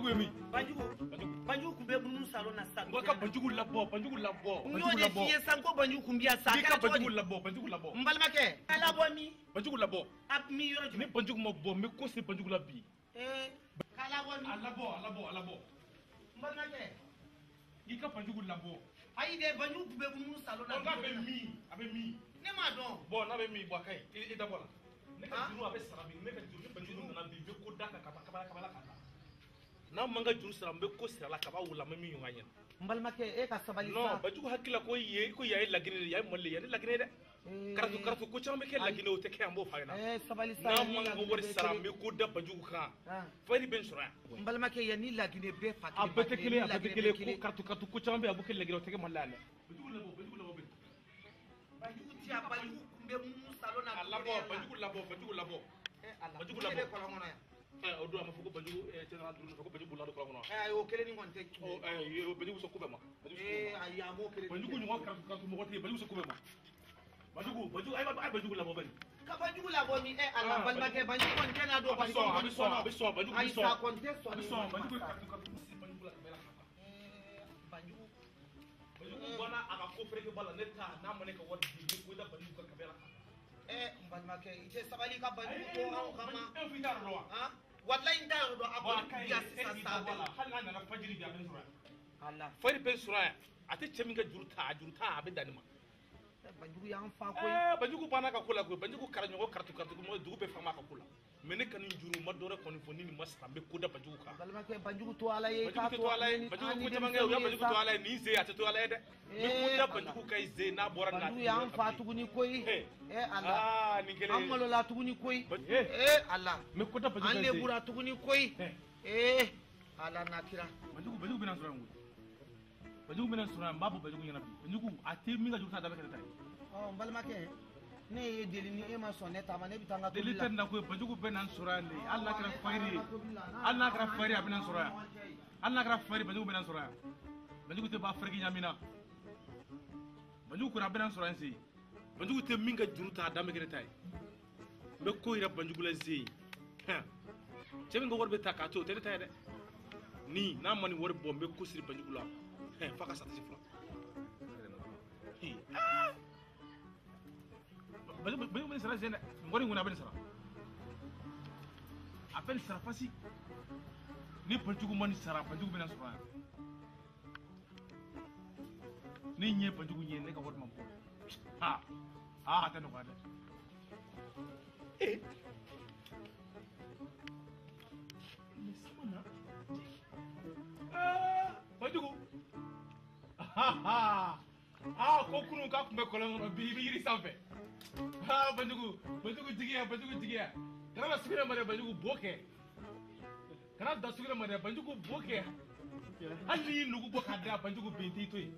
Banjugu ye min? Banjugu. Banjugu kun bɛ munumunu salon na sisan. N ko ka Banjugu labɔ, Banjugu labɔ. N y'o de f'i ye sisan ko Banjugu kun bɛ yan sisan. K'i ka Banjugu labɔ, Banjugu labɔ. N balimakɛ. A labɔ min? Banjugu labɔ. A min yɔrɔ jumɛn? Ni Banjugu ma bɔ, n bɛ ko se Banjugu la bi. Ee, k'a labɔ min? A labɔ, a labɔ, a labɔ. N balimakɛ. I ka Banjugu labɔ. Ayi dɛ, Banjugu kun bɛ munumunu salon na. N k'a bɛ min? A bɛ min? Ne m'a dɔn. Bon, n'a bɛ min, bɔ a ka ɲi. I dabɔ la. Ne ka juru a bɛ sara bi, ne ka juru ni Banjugu nana bi, n bɛ ko da kan ka taa kabala kabala ka taa. N'a man ka juru sara, n bɛ ko sira la kaba wula, n bɛ min ɲɔgɔn ɲɛna. N balimakɛ, e ka sabali sa. Non, Banjugu hakili la ko ye ko yan ye Laginɛ de ye, yan ye Mali de ye, yan tɛ Laginɛ ye dɛ. Karatu karatu ko caman bɛ kɛ Laginɛ, o tɛ kɛ yan, n b'o f'a ɲɛna. Ee, sabali sa. N'a man ka wari sara, n bɛ ko da Banjugu kan. Fayiri bɛ n sɔrɔ yan. N balimakɛ, yan ni Laginɛ bɛɛ fa kelen. A bɛɛ tɛ kelen, a bɛɛ tɛ kelen. Ko karatu karatu ko caman bɛ yen, a bɛ kɛ Laginɛ, o tɛ kɛ Mali la yan dɛ. Banjugu labɔ, Banjugu labɔ bɛ. Banjugu ti yan, Banjugu kun bɛ munumunu salon na. A labɔ, Banjugu labɔ, Banjugu labɔ. Banjugu labɔ. Ne bɛ kɔlɔn kɔnɔ yan. O don a ma fɔ ko Banjugu cɛ nana duuru nɔfɛ ko Banjugu bolila don kɔlɔn kɔnɔ. Ayi, o kelen ni kɔni tɛ. Ɔ Banjugu sɔn ko bɛɛ ma. Ayi, a m'o kelen. Banjugu ɲɔgɔn karatu karatu mɔgɔ tɛ yen, Banjugu sɔn ko bɛɛ ma. Banjugu, Banjugu, ayi Banjugu labɔ bani. Ka Banjugu labɔ min? Ala balimakɛ, Banjugu kɔni tɛ n'a don. A bɛ sɔn, a bɛ sɔn, a bɛ sɔn, Banjugu bɛ sɔn. Ayi, sa kɔni tɛ sɔn. A bɛ sɔn, Banjugu ye karatu karatu Banjugu la ka bɛɛ la. Banjugu. Banjugu banna a ka ko fereke ba la, ne ta n'a ma ne ka wari di, ne ko da Banjugu kan ka bɛɛ la. N balimakɛ, i tɛ sabali ka Banjugu to anw kama. E f'i t'a yɔrɔ dɔn wa? Walayi n t'a yɔrɔ dɔn, a kɔni bi yan sisan sa. Hali n'a nana fajiri bi, a bɛ n sɔrɔ yan. Ala. Fajiri bɛ n sɔrɔ yan, a tɛ cɛ min ka juru ta, a juru ta a bɛ dan nin ma. Banjugu y'an fa koyi. Banjugu banna ka ko la koyi, Banjugu kɛra ɲɔgɔn karatu karatu mɔgɔ dugu bɛɛ faama ka ko la. Mais ne ka nin juru ma dɔwɛrɛ kɔni fɔ, ni nin ma sara, n bɛ ko da Banjugu kan. Balimakɛ, Banjugu to Ala ye. Banjugu tɛ to Ala ye. Banjugu ko caman kɛ, o y'a Banjugu to Ala ye. Nin ze a tɛ to Ala ye dɛ. N bɛ ko da Banjugu kan ze n'a bɔra nin na. Banjugu y'an fa tuguni koyi. Ala. Aa, nin kelen. An malola tuguni koyi. Ala. N bɛ ko da Banjugu kan ze. An lebura tuguni koyi. Ala n'a kira. Banjugu, Banjugu bɛna sɔrɔ yan koyi. Banjugu bɛna sɔrɔ yan, n b'a fɔ Banjugu ɲɛna bi. Banjugu, a tɛ min ka juru ta, a da bɛ kɛ ne ta ye. Ɔ, n balimakɛ, ne ye deli ni e ma sɔn ne ta ma, ne bɛ taa n ka tobili Deli la. tɛ nin na koyi, Banjugu bɛ na n sɔrɔ yan de. Hali n'a kɛra fayiri ye, hali n'a kɛra fayiri ye, a bɛ na n sɔrɔ yan. Hali n'a kɛra fayiri, Banjugu bɛ na n sɔrɔ yan. Banjugu tɛ ban fereke ɲami na. Banjugu kɔni a bɛ na n sɔrɔ yan sen. Banjugu tɛ min ka juru ta, a dan bɛ kɛ ne ta ye. N bɛ ko yira Banjugu la sen. Cɛ min ka wari bɛ ta k'a to, o tɛ ne ta ye dɛ. Ni n'a ma nin wari bɔ, n bɛ ko siri Banjugu la. F'a ka sa tɛ se fila. Banjugu bɛ nin sara sen dɛ. Wari in kɔni a bɛ nin sara. A bɛ nin sara pasi. Ni Banjugu ma nin sara, Banjugu bɛ na sɔrɔ yan. Ni ɲɛ Banjugu ɲɛ, ne ka wari ma bɔ. Ha! A tɛ nɔgɔya dɛ. Ee! Nin sama na. Banjugu! Aa, ko kunun k'a tun bɛ kɔlɔn kɔnɔ, bi i bɛ yiri sanfɛ. Banjugu, Banjugu jigiya, Banjugu jigiya. Kana na sugunɛ ma dɛ, Banjugu bo kɛ. Kana da sugunɛ ma dɛ, Banjugu bo kɛ. Hali n'i y'i nugu bɔ k'a da, Banjugu bin t'i to yen.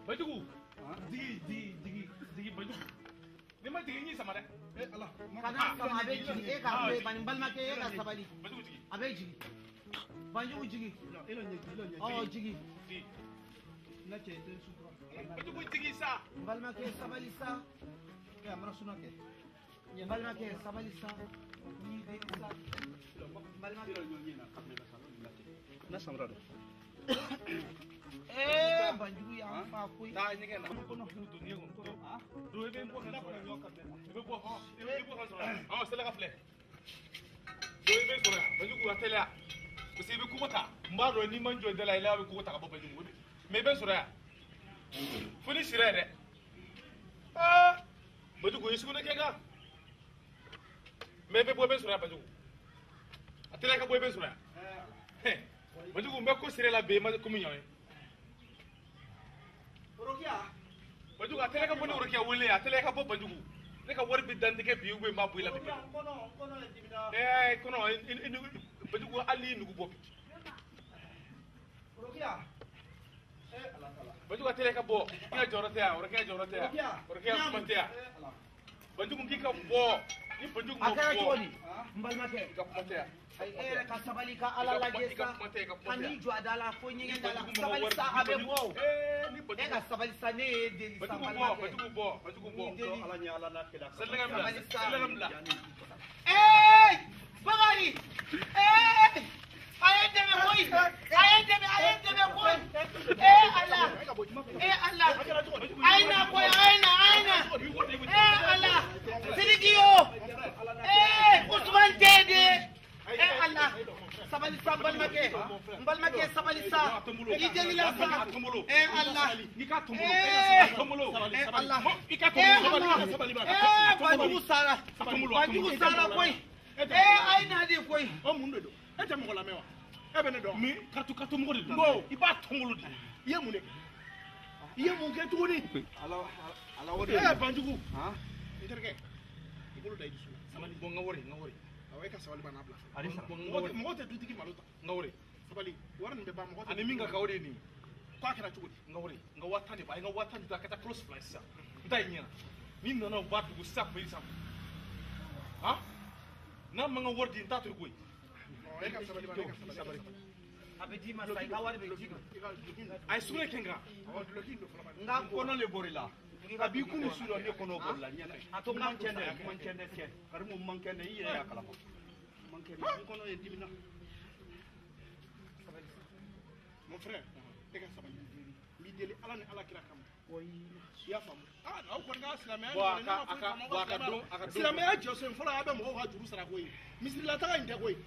Banjugu, jigi, jigi, jigi, jigi, Banjugu. N'i ma jigin, n y'i sama dɛ. Kana sama, a bɛ jigin. E k'a to yen, bani, n balimakɛ, e ka sabali. Banjugu jigin. A bɛ jigin. Banjugu jigin. Ɔ, jigin. Banjugu jigin sa. N balimakɛ, sabali sa. N balimakɛ, sabali sa. N y'i deli sa. N balimakɛ. Banjugu y'an fa koyi. Taa ɲɛgɛn na. Don ɲɛgɛn kɔnɔ. Don, i bɛ bɔ ka sɔrɔ yan. I bɛ bɔ, i bɛ bɔ ka sɔrɔ yan. Ɔn, sɛlɛka ka filɛ. Don, i bɛ sɔrɔ yan. Banjugu, a teliya. Parce que i bɛ kogo ta. N b'a dɔn n'i ma n jɔ i da la, i laban bɛ kogo ta ka bɔ Banjugu. Mais i bɛ sɔrɔ yan. Fo ni sira yɛrɛ. Aa! Banjugu, i sugunɛ kɛ kan. Mais i bɛ bɔ, i bɛ sɔrɔ yan, Banjugu. A teliya ka bɔ, i bɛ sɔrɔ yan. Banjugu, n bɛ ko sira la bi, i ma komi ɲɔgɔn ye. Banjugu, a teliya ka bɔ ni Worokiya wele, a teliya ka bɔ Banjugu. Ne ka wari bɛ dantigɛ bi, ou bien n b'a bɔ i la bi. Kɔnɔ, Banjugu, hali n'i nugu bɔ bi. Banjugu, a teliya ka bɔ. I ka jɔyɔrɔ tɛ yan, Worokiya jɔyɔrɔ tɛ yan. Worokiya kuma tɛ yan. Banjugu, k'i ka bɔ. Ni Banjugu ma A kɛra bɔ. cogo di? N balimakɛ. I ka kuma tɛ yan. Ayi, e yɛrɛ ka sabali ka Ala lajɛ sa. Ka n'i jɔ a da la fo ɲɛgɛn da la. Sabali sa, a bɛ bɔ o. E ka sabali sa, ne ye deli sa, Banjugu bɔ, balimakɛ. Banjugu bɔ, Banjugu bɔ. N y'i deli. Sɛlɛka bila, Sabali sa. sɛlɛka bila. Ee! Bakari! Ee! A ye Sabali sa n balimakɛ. N balimakɛ sabali sa. I delila sa. Eh Ala. I ka tɔnbolo. Tɔnbolo. Eh Ala. I ka tɔnbolo. Sabali. Eh Banjugu sara. Banjugu sara koyi. Eh a ye na de koyi. O mun de don? E tɛ mɔgɔ lamɛn wa? E bɛ ne dɔn. Mais kartu mɔgɔ de don. I b'a tɔnbolo de. I ye mun de kɛ? I ye mun kɛ tuguni? Ala ala o de. Eh Banjugu. N terikɛ. I bolo da i dusu la. Sabali bɔ n ka wari n ka wari. Awɔ e ka sabali banna bila. Ale sara. Mɔgɔ tɛ dutigi malo ta. N ka wari. Sabali wari nin bɛ ban mɔgɔ tɛ. Ani min ka kan o de ye nin ye. K'a kɛra cogo di? N ka wari n ka 10 000 de b'a ye n ka 10 000 di a ka taa kalo 2 ye sisan. N ta ye ɲɛna. Ni nana u b'a dugu sisan kun bɛ sanfɛ. Han? N'a ma n ka wari di n t'a to yen koyi. E ka sabali banna e ka sabali. A bɛ d'i ma sa i ka wari bɛ d'i ma. A ye sugunɛ kɛ n kan. Awɔ duloki in don fɔlɔ. N ka kɔnɔ le bɔr'i la. A b'i kun su dɔ ne kɔnɔ bɔr'i la ɲɛna. A to n ka kɛnɛ man kɛnɛ cɛ. Karimu man kɛnɛ i yɛrɛ y'a kalama. Man kɛnɛ n kɔnɔ ye dimina. Mon frère, e ka sabali. N b'i deli Ala ni Ala kira kama. I y'a faamu? Ah aw kɔni ka silamɛya. Bon a ka bon a ka don a ka don. Silamɛya jɔsen fɔlɔ a bɛ mɔgɔw ka juru sara koyi. Misirilataga in tɛ koyi.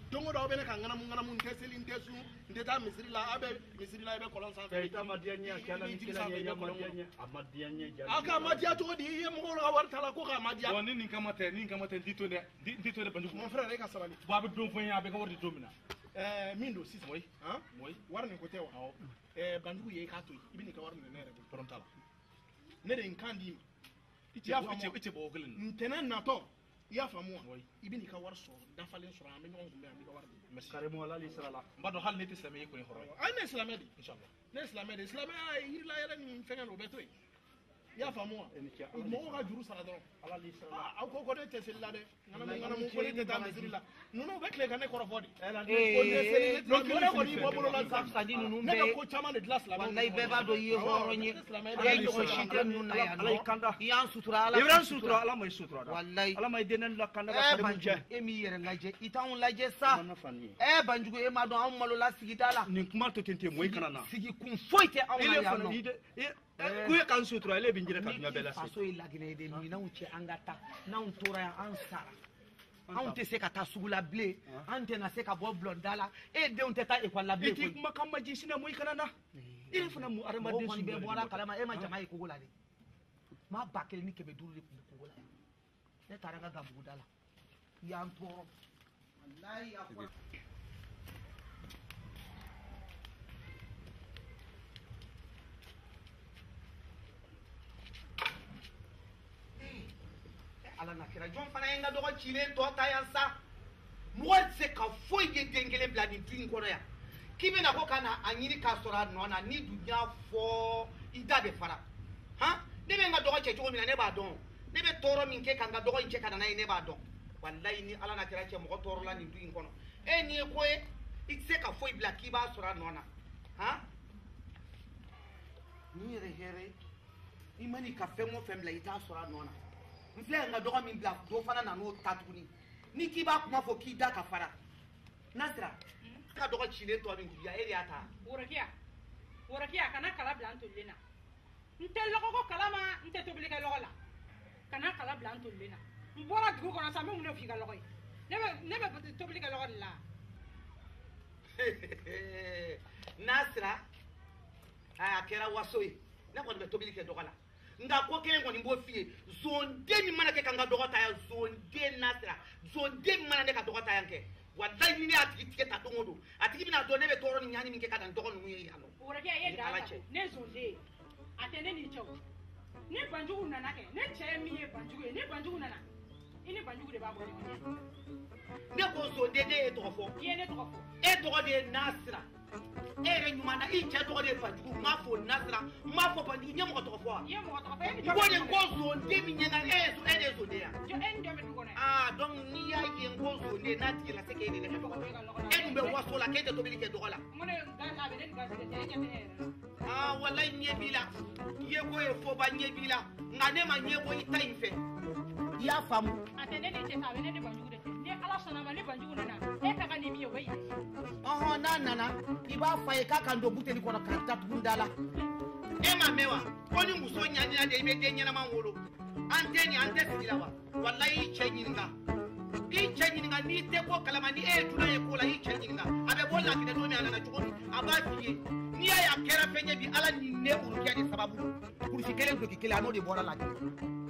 Don o don aw bɛ ne ka ŋanamu ŋanamu n tɛ seli n tɛ sun n tɛ taa misiri la aw bɛ misiri la i bɛ kɔlɔn sanfɛ. I ta ma diya n ye a kɛra ni kira ye a ma diya n ye a ma diya n ye. A k'a ma diya cogo di i ye mɔgɔw ka wari ta la ko k'a ma diya. Bon ni nin kama tɛ ni nin kama tɛ n t'i to dɛ n t'i to dɛ Banjugu. Mon frère e ka sabali. Bon a bɛ don fɔ n ye a bɛ ka wari di don min na. Ɛɛ min don sisan. Oui. Han? Oui. Wari nin ko tɛ wa? Awɔ. Ɛɛ Banjugu ye i k'a to yen i bɛ n'i ka wari minɛ ne yɛrɛ bolo. Problème t'a la. Ne de ye n kan d'i ma. I cɛ bɔ o kelen na. Ntɛnɛn natɔ. I y'a faamu wa? Oui. I bɛ n'i ka wari sɔrɔ dafalen sɔrɔ an bɛ ɲɔgɔn kunbɛn an b'i ka wari di. Merci. Karimu Ala n'i sara la. N b'a dɔn hali ne tɛ silamɛ ye kɔni hɔrɔn ye. Ayi ne ye silamɛ de ye. Inchallah. Ne ye silamɛ de ye silamɛya ye yirila yɛlɛ ni fɛngɛ o bɛɛ to yen. I y'a faamu wa? E ni ce, Ala ni Mɔgɔw ka juru sara dɔrɔn. Ala n'i sara la. Aw ko ko ne tɛ seli la dɛ. Ŋanamu ŋanamu ko ne tɛ taa misiri la. Ninnu bɛ tile ka ne kɔrɔfɔ de. Ko ne seli ne tɛ ne kɔni bɔ bolo la Ka fisa ni ninnu Ne ka bɛɛ ye. ko caman de dilan silamɛw. Walayi bɛɛ b'a dɔn i ye hɔrɔn ye. Awɔ, E ɲɔgɔn si tɛ ninnu na yan Ala y'i nɔ. kanda. I y'an sutura Ala I bɛ k'an sutura Ala ma i sutura da. Walayi. Ala ma i denɛ la kanda ka Eh Karimu Banjugu jɛ. e m'i yɛrɛ lajɛ i t'anw lajɛ sa. Ma nafa nin ye. Eh Banjugu e m'a dɔn anw malola sigida la. Nin kuma to ten ten mɔ i kana na. Sigi kun foyi tɛ anw Ile na yan fana nɔ. i de ku ye k'an sutura ile bɛ n jɛrɛ ka Ni duɲa bɛɛ i lase. faso ye Laginɛ ye de minɛnw cɛ an ka taa n'anw tora yan an sara. Anw tɛ se ka taa sugu la bilen an tɛna se ka bɔ bulonda la e denw tɛ taa ekɔli la I bilen t'i koyi. kumakan ma ji sinɛ mɔ i kana na. Ile fana mu Mɔgɔw adamaden kɔni bɛɛ sugu bɔra a kalama e ma jama ye kogo la dɛ. Maa 1500 de tun bɛ kogo la yan. Ne taara n ka gabuguda la. I y'an tɔɔrɔ. Walayi a fɔra. Ala na kira jɔn fana ye n ka dɔgɔ cilen tɔ ta yan sa. Mɔgɔ tɛ se ka foyi ye den kelen bila nin du in kɔnɔ yan k'i bɛna ko ka na a ɲini k'a sɔrɔ a nɔ na ni dun y'a fɔ i da bɛ fara han. Ne bɛ n ka dɔgɔ cɛ cogo min na ne b'a dɔn. Ne bɛ tɔɔrɔ min kɛ ka n ka dɔgɔ in cɛ ka na n'a ye ne b'a dɔn. Walayi ni Ala na kira cɛ mɔgɔ tɔɔrɔla nin du in kɔnɔ. E nin ye ko ye i tɛ se ka foyi bila k'i b'a sɔrɔ a nɔ na han. Nin yɛrɛ hɛrɛ ye i man'i ka fɛn o fɛn bila i t'a sɔrɔ a nɔ na. N filɛ n ka dɔgɔ min bila dɔ fana nan'o ta tuguni ni k'i b'a kuma fɔ k'i da ka fara Nasira ka dɔgɔ cilen tɔ min kuya e de y'a ta. Worokiya worokiya kana kala bila n tolilen na. N tɛ lɔgɔko kalama n tɛ tobili kɛ lɔgɔ la. Kana kala bila n tolilen na. N bɔra dugu kɔnɔ sa n bɛ mun de f'i ka lɔgɔ ye? Ne bɛ tobili kɛ lɔgɔ de la. Nasira a kɛra waso ye ne kɔni bɛ tobili kɛ dɔgɔ la. Nka ko kelen kɔni b'o f'i ye zonden min mana kɛ ka n ka dɔgɔ ta yan zonden Nasira zonden min mana ne ka dɔgɔ ta yan kɛ walayi ni ne y'a tigi tigɛ ta don o don a tigi bɛna dɔn ne bɛ tɔɔrɔ ni ɲani min kɛ ka na n dɔgɔ ninnu ye yan nɔ. Worokiya i ye Ni da Ala ta cɛ. ne ye zonden ye a tɛ ne n'i cɛ o. Ni Banjugu nana kɛ ne cɛ ye min ye Banjugu ye ni Banjugu nana i ni Banjugu de b'a bɔ ɲɔgɔn ɲɛ. Ne ko zonden ne ye tɔgɔ fɔ. I ye ne tɔgɔ fɔ. E tɔgɔ de ye Nasira e yɛrɛ ɲuman na i cɛ tɔgɔ de ye Banjugu n m'a fɔ Nasira n m'a fɔ Banjugu n ye mɔgɔ tɔgɔ fɔ wa. I ye mɔgɔ tɔgɔ fɔ e ni N ko de ko zonden min ɲɛna e ye e de ye zonden ya. Jɔ e ni jɔn bɛ du kɔnɔ yan. Aa donc n'i y'a ye n ko zonden n'a tigi la se k'e de ne Ne tɔgɔ bɛ e ka lɔgɔ la. e dun bɛ waso la k'e tɛ tobili kɛ dɔgɔ la. N ko ne ga labɛn ne ni gazi de cɛ e ɲɛ tɛ ne yɛrɛ la. Aa walayi ɲɛ b'i la i ye ko ye fɔba ɲɛ b'i la nka ne ma ɲɛ bɔ i ta in fɛ. I y'a faamu. A tɛ ne ni cɛ sa a bɛ ne ni Banjugu de cɛ. Ni Ala sɔnna ma ni Banjugu nana e ka kan ni min ye o bɛ yira. Ɔhɔn n'a nana i b'a f'a ye k'a ka n don buteli kɔnɔ k'a datugu n da la. E ma mɛn wa ko ni muso ɲanina de i bɛ den ɲɛnama wolo an tɛ nin an tɛ sigi la wa walayi i cɛ ɲininka i cɛ ɲininka n'i tɛ ko kalama ni e ye dunan ye ko ko la i cɛ ɲininka a bɛ bɔ laginɛ don min a nana cogo min a b'a f'i ye n'i y'a ye a kɛra fɛn ye bi ala ni ne Worokiya de sababu don kurusi kelen duloki kelen a n'o de bɔra laginɛ.